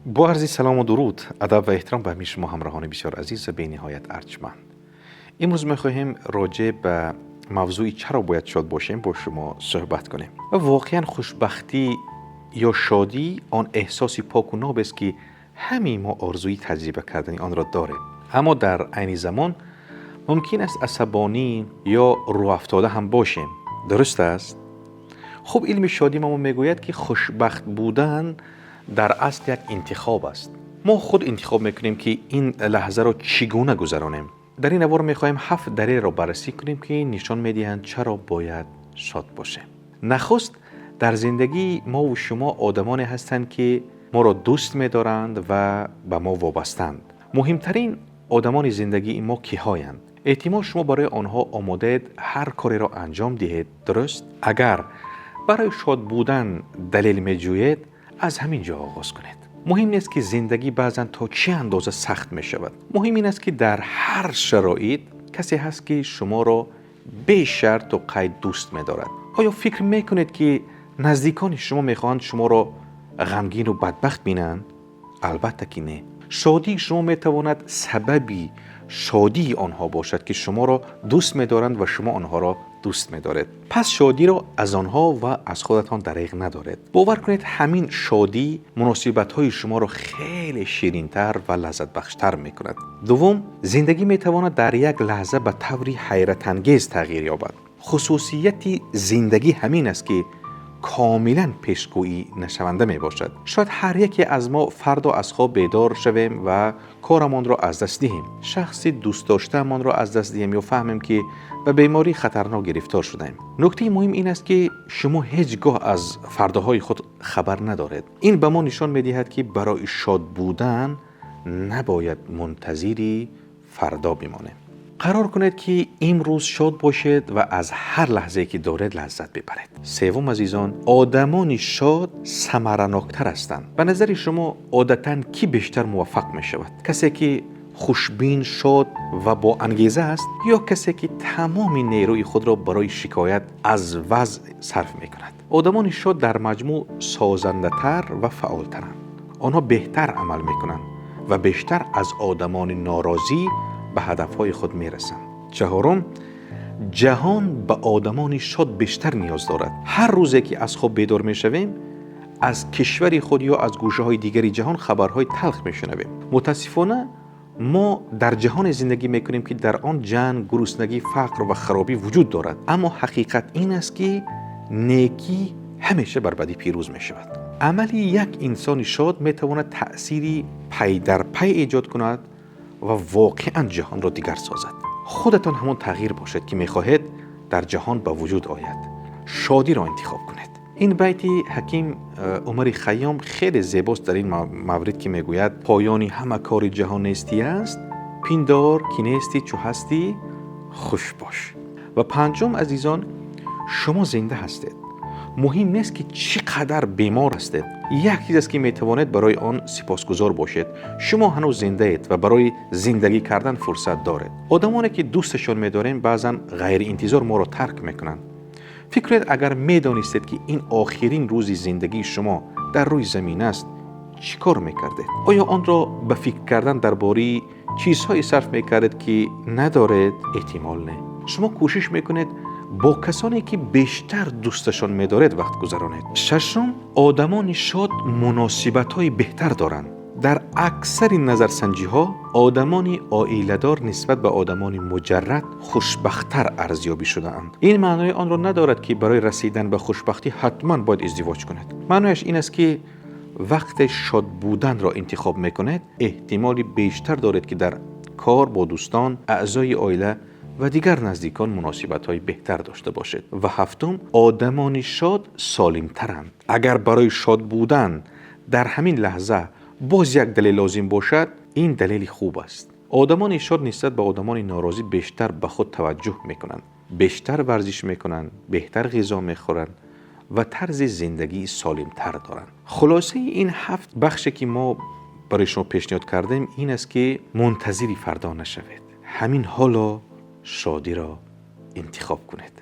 Бо арзи салому дуруд, адаб ва эҳтиром ба ҳамаи шумо ҳамроҳони бисёр азиз ва бениҳоят арҷманд. Имрӯз мехоҳем роҷеъ ба мавзӯи чаро бояд шод бошем бо шумо суҳбат кунем. Ва воқеан хушбахтӣ ё шодӣ он эҳсоси поку ноб аст, ки ҳамаи мо орзуи таҷриба кардани онро дорем. Аммо дар айни замон мумкин аст асабонӣ ё рӯафтода ҳам бошем. Дуруст аст? Хуб, илми шодӣ ба мо мегӯяд, ки хушбахт будан дар асл як интихоб аст. Мо худ интихоб мекунем, ки ин лаҳзаро чӣ гуна гузаронем. Дар ин навор мехоҳем ҳафт далелро баррасӣ кунем, ки нишон медиҳанд, чаро бояд шод бошем. Нахуст, дар зиндагии мову шумо одамоне ҳастанд, ки моро дӯст медоранд ва ба мо вобастанд. Муҳимтарин одамони зиндагии мо киҳоянд? Эҳтимол, шумо барои онҳо омодаед ҳар кореро анҷом диҳед, дуруст? Агар барои шод будан далел меҷӯед, аз ҳамин ҷо оғоз кунед. Муҳим нест, ки зиндагӣ баъзан то чӣ андоза сахт мешавад. Муҳим ин аст, ки дар ҳар шароит касе ҳаст, ки шуморо бешарту қайд дӯст медорад. Оё фикр мекунед, ки наздикони шумо мехоҳанд шуморо ғамгину бадбахт бинанд? Албатта ки не. Шодии шумо метавонад сабаби шодии онҳо бошад, ки шуморо дӯст медоранд ва шумо онҳоро дӯст медоред. Пас шодиро аз онҳо ва аз худатон дареғ надоред. Бовар кунед, ҳамин шодӣ муносибатҳои шуморо хеле ширинтар ва лаззатбахштар мекунад. Дуввум, зиндагӣ метавонад дар як лаҳза ба таври ҳайратангез тағйир ёбад. Хусусияти зиндагӣ ҳамин аст, ки комилан пешгӯӣ нашаванда мебошад. Шояд ҳар яке аз мо фардо аз хоб бедор шавем ва корамонро аз даст диҳем, шахси дӯстдоштаамонро аз даст диҳем ё фаҳмем, ки ба бемории хатарнок гирифтор шудаем. Нуктаи муҳим ин аст, ки шумо ҳеҷ гоҳ аз фардоҳои худ хабар надоред. Ин ба мо нишон медиҳад, ки барои шод будан набояд мунтазири фардо бимонем. Қарор кунед, ки имрӯз шод бошед ва аз ҳар лаҳзае, ки доред, лаззат бибаред. Севум, азизон, одамони шод самараноктар ҳастанд. Ба назари шумо, одатан кӣ бештар муваффақ мешавад? Касе, ки хушбин, шод ва боангеза аст, ё касе, ки тамоми нерӯи худро барои шикоят аз вазъ сарф мекунад? Одамони шод дар маҷмӯъ созандатар ва фаъолтаранд. Онҳо беҳтар амал мекунанд ва бештар аз одамони норозӣ ба ҳадафҳои худ мерасанд. Чаҳорум, ҷаҳон ба одамони шод бештар ниёз дорад. Ҳар рӯзе ки аз хоб бедор мешавем, аз кишвари худ ё аз гӯшаҳои дигари ҷаҳон хабарҳои талх мешунавем. Мутаассифона, мо дар ҷаҳоне зиндагӣ мекунем, ки дар он ҷанг, гуруснагӣ, фақр ва харобӣ вуҷуд дорад. Аммо ҳақиқат ин аст, ки некӣ ҳамеша бар бадӣ пирӯз мешавад. Амали як инсони шод метавонад таъсири пай дар пай эҷод кунад ва воқеан ҷаҳонро дигар созад. Худатон ҳамон тағйир бошед, ки мехоҳед дар ҷаҳон ба вуҷуд ояд. Шодиро интихоб кунед. Ин байти ҳаким Умари Хайём хеле зебост дар ин маврид, ки мегӯяд: «Поёни ҳама кори ҷаҳон нестӣ аст, пиндор, ки нестӣ, чу ҳастӣ хуш бош». Ва панҷум, азизон, шумо зинда ҳастед. Муҳим нест, ки чӣ қадар бемор ҳастед. Як чиз аст, ки метавонед барои он сипосгузор бошед: шумо ҳанӯз зиндаед ва барои зиндагӣ кардан фурсат доред. Одамоне, ки дӯсташон медорем, баъзан ғайриинтизор моро тарк мекунанд. Фикр кунед, агар медонистед, ки ин охирин рӯзи зиндагии шумо дар рӯи замин аст, чӣ кор мекардед? Оё онро ба фикр кардан дар бораи чизҳое сарф мекардед, ки надоред? Эҳтимол, не. Шумо кӯшиш мекунед бо касоне, ки бештар дӯсташон медоред, вақт гузаронед. Шашум, одамони шод муносибатҳои беҳтар доранд. Дар аксари назарсанҷиҳо одамони оиладор нисбат ба одамони муҷаррад хушбахттар арзёбӣ шудаанд. Ин маънои онро надорад, ки барои расидан ба хушбахтӣ ҳатман бояд издивоҷ кунед. Маънояш ин аст, ки вақте шод буданро интихоб мекунед, эҳтимоли бештар доред, ки дар кор бо дӯстон, аъзои оила ва дигар наздикон муносибатҳои беҳтар дошта бошед. Ва ҳафтум, одамони шод солимтаранд. Агар барои шод будан дар ҳамин лаҳза боз як далел лозим бошад, ин далели хуб аст. Одамони шод нисбат ба одамони норозӣ бештар ба худ таваҷҷӯҳ мекунанд, бештар варзиш мекунанд, беҳтар ғизо мехӯранд ва тарзи зиндагии солимтар доранд. Хулосаи ин ҳафт бахше, ки мо барои шумо пешниҳод кардем, ин аст, ки мунтазири фардо нашавед. Ҳамин ҳоло шодиро интихоб кунед.